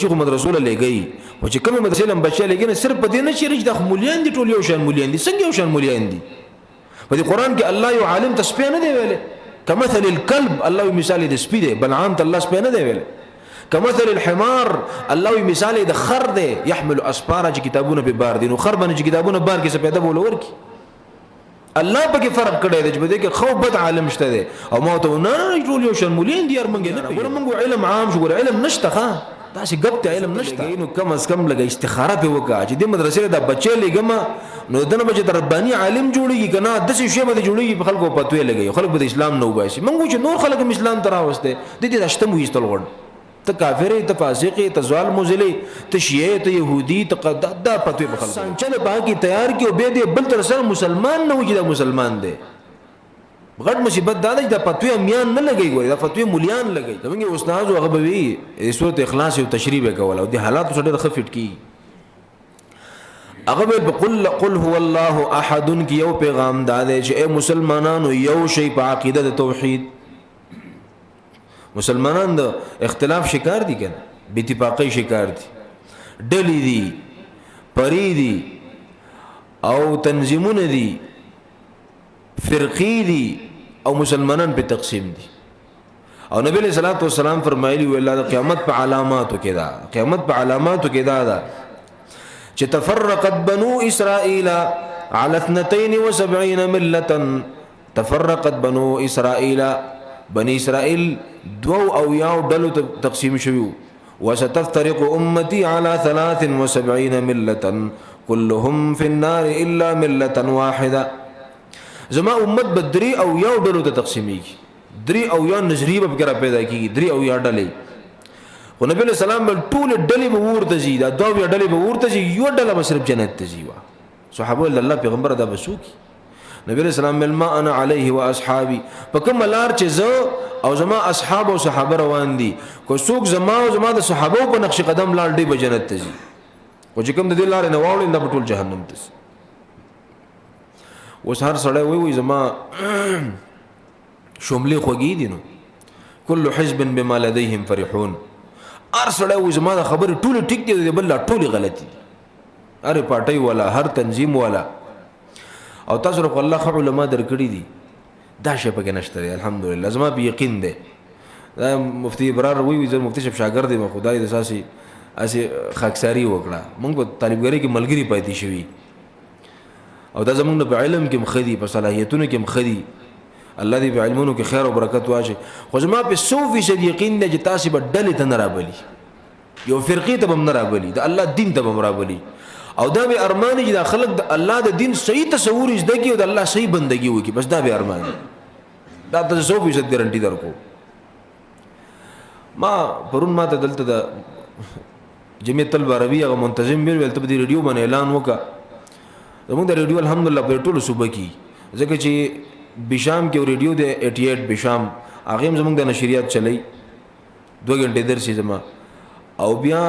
چې خو مدرسو له لګي او چې کومه مدرسې لم بچي لګي نه صرف په دې نه چې د مولیان دي، ټول یو شان مولیان دي. څنګه یو شان مولیان دي؟ په دې قران کې الله یو عالم ته سپی نه دی ویلې، کمثل الكلب، الله یو مثال د سپی دی. بلعام ته الله سپی نه دی ویلې. کمثل الحمار، الله یو مثال د خر دی، يحمل اسفار، چې کتابونه په بار دي. نو خر باندې چې کتابونه بار کې څه پیدا بول ورکی؟ الله پکې فرق کړی دی چې په دې کې خو بد عالم شته دی. او ما ته نه نه، ټول یو شان مولین دي، مونږ نه ګوره، مونږ علم عام شو، ګوره علم نشته. ښا داسې ګپ ته علم نشته. نو کم از کم لګ استخاره په وکا چې د مدرسې دا بچی لګم نو دنه بچی در ربانی عالم جوړیږي کنه، داسې شی به جوړیږي، په خلکو پتوې لګي، خلک به اسلام نه وباسي. مونږ چې نور خلک اسلام ته راوسته د دې راشتم ویستل غوړ، ته کافر، ته فاسق، ته ظالم، مزلی، ته شیعه، ته يهودي، ته دا پتوې په خلکو سانچل پاکي تیار کی او به دې بل تر سره مسلمان نه وجي، دا مسلمان دی. غټ مصیبت دا دی چې دا فتوی میان نه لګي، ګوري دا فتوی مولیان لګي. زمونږ استاد هغه به وی سورۃ اخلاص یو تشریح به کوله او د حالات سره ډېر خفټ کی. هغه به قل قل هو الله احد کی یو پیغام دا دی چې اے مسلمانانو، یو شی په عقیده د توحید. مسلمانان د اختلاف شکار دي کنه، بې اتفاقۍ شکار دي، ډلې دي، پری دي او تنظیمونه دي، فرقې دي او مسلمانان په تقسیم دي. او نبی علیہ الصلوۃ والسلام فرمایلی وی الله د قیامت په علاماتو کې دا، قیامت په علاماتو کې دا ده چې تفرقت بنو اسرائیل على 72 ملة. تفرقت بنو اسرائیل، بنی اسرائیل دو او یاو ډلو تقسیم شویو. وستفترق امتي على 73 ملة كلهم في النار الا ملة واحده. زما امت به درې او یو ډلو ته تقسیمیږي، درې او یو نظریه به پکې را پیدا کیږي، درې او یو ډلې. خو نبی علیہ السلام بل ټول ډلې به ورته ځي، دا دوه یو ډلې به ورته ځي، یو ډله به صرف جنت ته ځي. وا صحابه، الله پیغمبر دا بسو کی؟ نبی علیہ السلام بل ما انا علیه واصحابي، په کوم لار چې زه او زما اصحاب او صحابه روان دي، کو څوک زما او زما د صحابه په نقش قدم لاړ دی به جنت ته ځي، خو چې کوم د دې لارې نه واوړي دا به ټول جهنم ته ځي. اوس هر سړی وای وای زما شملې خوږې دي، نو کل حزب بما لديهم فرحون. هر سړی وای زما د خبرې ټولې ټیک دي، د بل ټولې غلطي دي، هر پارټۍ والا، هر تنظیم والا. او تاسو له الله خو علما درکړي دي، دا شی پکې نشته دی. الحمدلله زما په یقین دی، دا مفتی ابرار وی وی زه مفتی صاحب شاګرد دی، خدای د اساسي اسی خاکساری وکړه. مونږ په طالبګری کې ملګری پاتې شوی او دا زمونږ په علم کې مخدي، په صلاحیتونو کې مخدي. الله دې په علمونو کې خیر او برکت واچي. خو زما په 100% یقین دی چې تاسو به ډلې ته نه رابلی، یو فرقې ته به نه رابلی، د الله دین ته به رابلی. او دا به ارمان چې دا خلک د الله د دین صحیح تصور زده کی او د الله صحیح بندگی وکي، بس دا به ارمان. دا ته 100% ګارانټي درکو. ما پرون ما ته دلته د جمعیت طلبه عربي هغه منتظم ویل، ته په دې ریډیو باندې اعلان وکړه. زموږ د ریډیو الحمدلله په ټولو صوبه کې، ځکه چې بشام کې ریډیو دی 88 بشام، هغه هم زموږ د نشریات چلی، 2 غنټې درسي زما. او بیا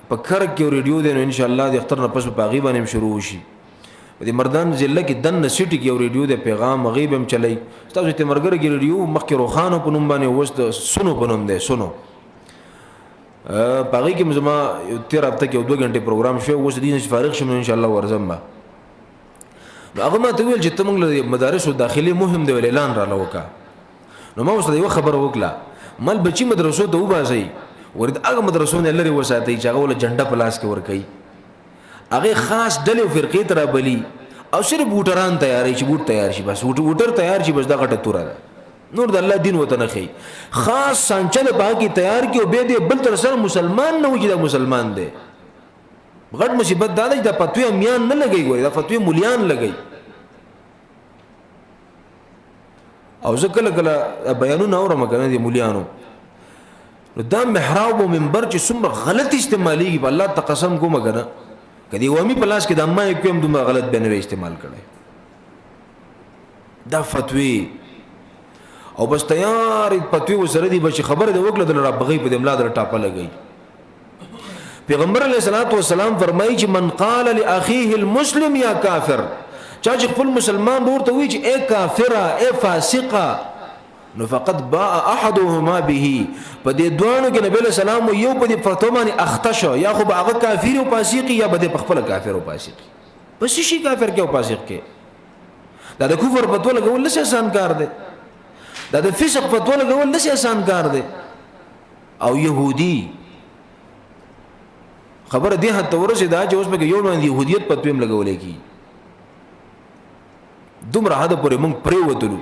په کرک کې ریډیو دی، نو ان شاء الله د اختر نه پس په هغې باندې هم شروع وشي. په دې مردان ضلع کې دننه سیټي کې یو ریډیو دی، پیغام هغې به هم چلی. ستاسو تیمرګر کې ریډیو مخکې روښانو په نوم باندې، اوس د سونو په نوم دی، سونو. په هغې کې هم زما یو تېره هفته کې یو 2 غنټې پروګرام شوی. اوس دې نه چې فارغ شم نو انشاءالله ورځم به. نو هغه ما ته وویل چې ته موږ له مدارسو داخلي مهم دی، ول اعلان راله وکړه. نو ما ورسره یوه خبره وکړه، مل بچي مدرسو ته وباسئ، ورته هغه مدرسو نه لرې وساتئ چې هغه له جنډه په لاس کې ورکوي، هغه خاص ډلې او فرقې ته رابلي او صرف ووټران تیاروي چې ووټ تیار شي، بس ووټر تیار شي، بس دا غټه توره ده، نور د الله دین وته نه ښيي. خاص سانچه د پاکي تیار کی او به دې بل تر سره مسلمان نه وي چې دا مسلمان دی. غټ مصیبت دا دی چې دا فتوی میان نه لګي، ګوري دا فتوی مولیان لګي. او زه کله کله بیانونه اورم کنه دي مولیانو، نو دا محراب او منبر چې څومره غلط استعمالیږي، په الله ته قسم کوم کنه، کدی وامي په لاس کې د ما کوم دومره غلط به نه استعمال کړي. دا فتوی او بس تیار فتوی وسره دی، بچ خبره دی وکړه د را بغي په دملا در ټاپه لګي. پیغمبر علیه الصلاۃ والسلام فرمایي چې من قال لاخيه المسلم یا کافر، چا چې خپل مسلمان ورور ته وی چې اے کافره، اے فاسقه، نو فقط باء احدهما به، په دې دوانو کې نبی له سلام یو په دې فتوا باندې اخته شو، یا خو به هغه کافر او فاسق، یا به په خپل کافر او فاسق. پس شي کافر کې او فاسق کې دا د کفر فتوا لګول لسه آسان کار دی، دا د فسق فتوا لګول لسه آسان کار دی. او يهودي خبره دې حد ته ورسېده چې اوس پکې یو باندې يهودیت فتوی هم لګولې کی. دومره حد پورې مونږ پرېوتلو.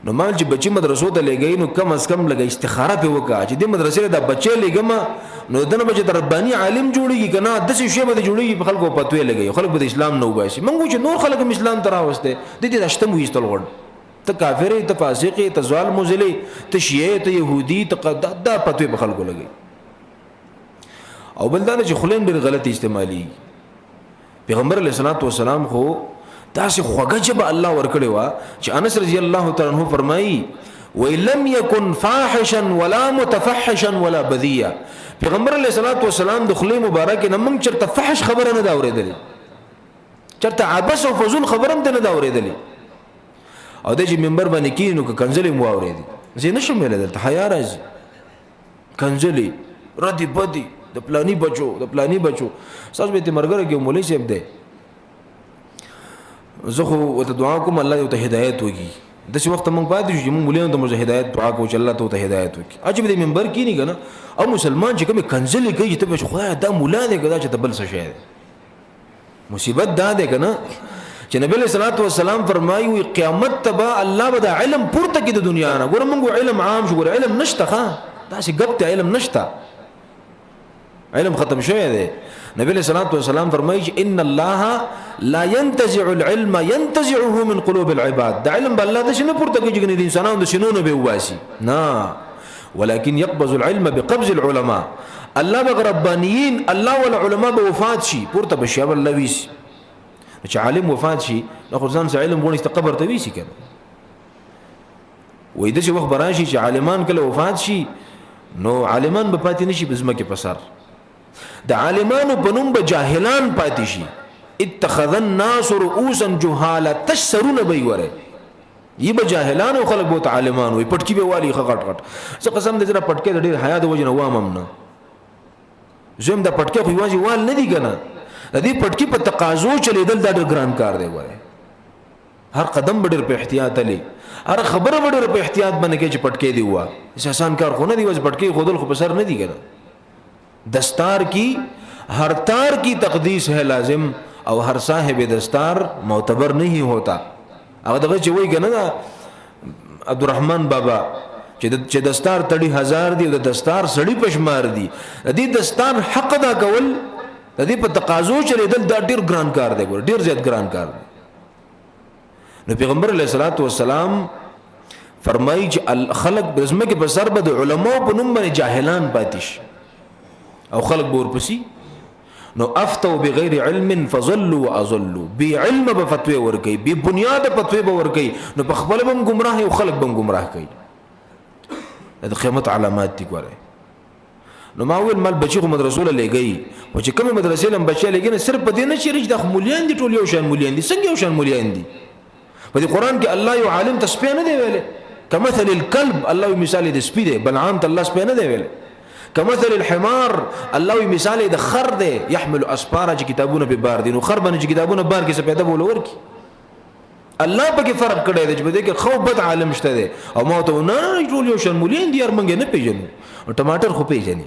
نو مال چې بچی مدرسو ته لګی نو کم از کم لګی استخاره په وکا چې د مدرسې دا بچی لګم نو دنه بچی تر ربانی عالم جوړیږي کنه، د څه شی به جوړیږي، په خلکو پتوې لګی، خلک به اسلام نه وباسي. مونږ چې نور خلک هم اسلام ته راوسته د دې دشتم ویستل غوړ، ته کافر، ته فاسق، ته ظالم مزلی، ته شیعه، ته يهودي، ته دا پتوې په خلکو لګی. او بل دا چې خلین ډېر غلط استعمالي. پیغمبر علیه الصلاۃ والسلام خو داسې خوږه ژبه الله ورکړې وه چې انس رضی الله تعالی عنہ فرمایي وی لم یکن فاحشا ولا متفحشا ولا بذیا. پیغمبر علیه الصلاۃ والسلام د خلی مبارک نه موږ چرته فحش خبره نه دا اورېدلې، چرته عبس او فضول خبره هم نه دا اورېدلې. او د چې منبر باندې کینو که کنځلې مو اورېدې، زه نشم ویلی، دلته حیا راځي. کنځلې ردی بدی د پلانی بچو، د پلانی بچو. تاسو به ته مرګره کې مولوی صاحب دی، زه خو ورته دعا کوم الله دې ورته هدایت وکړي. داسې وخت موږ پاتې شو چې موږ مولویانو ته موږ هدایت دعا کوو چې الله ته ورته هدایت وکړي. عجب دې منبر کینی که نه، او مسلمان چې کومې کنځلې کوي چې ته به خدایه دا مولا دی که دا چې ته بل څه شی دی. مصیبت دا دی که نه چې نبی علیہ الصلوۃ والسلام فرمایي وي قیامت ته به الله به دا علم پورته کړي د دنیا نه. ګوره موږ علم عام شو، ګوره علم نشته، ښه داسې ګپ ته علم نشته، علم ختم شوی دی. نبی علیہ الصلوۃ والسلام فرمایي چې ان الله لا ينتزع العلم ينتزعه من قلوب العباد. دا علم به الله داسې نه پورته کوي چې د انسانانو د سینو نه به وباسي، نه، ولكن يقبض العلم بقبض العلماء. الله به ربانيين، الله والعلماء به وفات شي، پورته به شي، الله ویسي چې عالم وفات شي نو خو ځان سره علم غونې ته قبر ته ویسي کنه. وای داسې وخت به راشي چې عالمان کله وفات شي نو عالمان به پاتې نشي په ځمکې په سر، د عالمانو په نوم به جاهلان پاتې شي. اتخذ الناس رؤوسا جهالا، تش سرونه به یې وره، یي به جاهلان او خلک به ورته عالمان وي، پټکي به والي ښه غټ غټ. زه قسم دی چې دا پټکی د ډېر حیا د وجې نه وام هم نه، زه هم دا پټکی خو یوازې وال نه دي که نه، د دې پټکي په تقاضو چلېدل دا ډېر ګران کار دی. ګورې هر قدم به ډېر په احتیاط هلي، هر خبره به ډېر په احتیاط باندې کوي چې پټکی دې ووه. داسې اسان کار خو نه دی، یوازې پټکی ښودل خو په سر نه دي که نه. دستار کی هر تار کی تقدیس ہے لازم، او هر صاحب دستار معتبر نہیں ہوتا. هغه دغه چې وایي که نه دا عبدالرحمن بابا چې دستار تړي هزار دی او د دستار سړي په شمار دي، د دې دستار حق ادا کول، د دې په تقاضو چلېدل دا ډېر ګران کار دی، ګوره ډېر زیات ګران کار دی. نو پیغمبر علیه الصلاۃ والسلام فرمایي چې خلک د ځمکې په سر به د علماو په نوم باندې جاهلان پاتې شي او خلک به ورپسې. نو افتو بغیر علم فظلوا واضلوا، بی علم به فتوی ورکي، بی بنیاد فتوی به ورکي، نو په خپل به گمراه او خلک به گمراه کوي. د قیامت علامات دي ګوره. نو ما ویل مال بچی خو مدرسو له لګی، او چې کومې مدرسې لم بچی لګی نه صرف په دې نه چې دا خو مولیان دي، ټول یو شان مولیان دي. څنګه یو شان مولیان دي؟ په دې قرآن کې الله یو عالم ته سپی نه دی ویلی، کمثل الكلب الله یو مثال د سپي دی، بلعام ته الله سپی نه دی ویلی. کمثل الحمار الله یو مثال د خر دی، يحمل اسفار چې کتابونه په بار دي، نو خر باندې چې کتابونه بار کې څه پیدا بول ورکی. الله پکې فرق کړی دی چې په دې کې خو بد عالم شته دی. او ما ته نه نه ټول یو شان مولیان دي، یار مونږ نه پیژنو. او ټماټر خو پیژني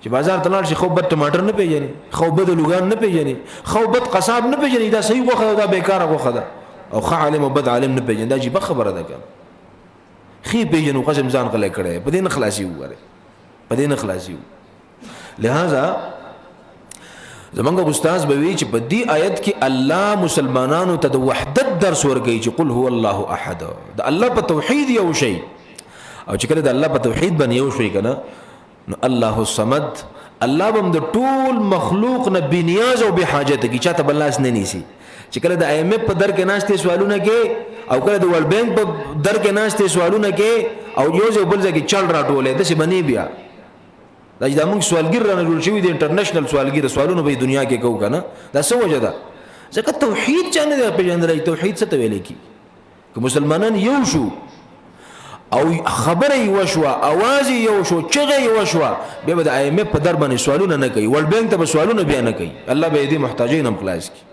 چې بازار ته لاړ شي، خو بد ټماټر نه پیژني، خو بد لوګان نه پیژني، خو بد قصاب نه پیژني، دا صحیح غوښه ده دا بیکاره غوښه ده. او ښه عالم او بد عالم نه پیژني، دا عجیبه خبره ده که ښې پیژنو قسم ځان غلی کړی، په دې نه خلاصي وګورئ، په دې نه خلاصي. لہذا زمونږ استاد به وی چې په دې آیت کې الله مسلمانانو ته د وحدت درس ورکوي چې قل هو الله احد، د الله په توحید یو شی. او چې کله د الله په توحید باندې یو شی کنه، نو الله الصمد، الله به د ټول مخلوق نه بې نیاز او بې حاجت کی، چاته بل لاس نه نیسي. چې کله د آی ایم ایف په در کې ناشته سوالونه کې، او کله د ورلډ بانک په در کې ناشته سوالونه کې، او یو ځای بل ځای کې چل راټولې داسې بنې بیا دا چې دا موږ سوالګر رانه جوړ شوي دي، انټرنیشنل سوالګر، سوالونه به دنیا کې کوو که نه. دا څه وجه ده؟ ځکه توحید چا نه دی پېژندلی. توحید څه ته ویلی کی؟ که مسلمانان یو شو او خبره یې وشوه، اواز یې یو شو، چغه یې وشوه، بیا به د آی ایم ایف په در باندې سوالونه نه کوي، ورلډ بانک ته به سوالونه بیا نه کوي، الله به یې دې محتاجۍ نه هم خلاص کړي.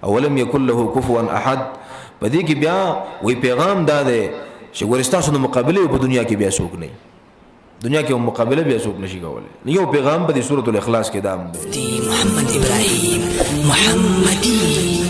اولم یکن له کفوا احد. په دې کې بیا وی پیغام دا دی چې ګورې ستاسو د مقابلې په دنیا کې بیا څوک نه، دنیا کې مقابله بیا څوک نشي کولای. یو پیغام په دې سورۃ الاخلاص کې دام دی. محمد ابراهیم محمدي.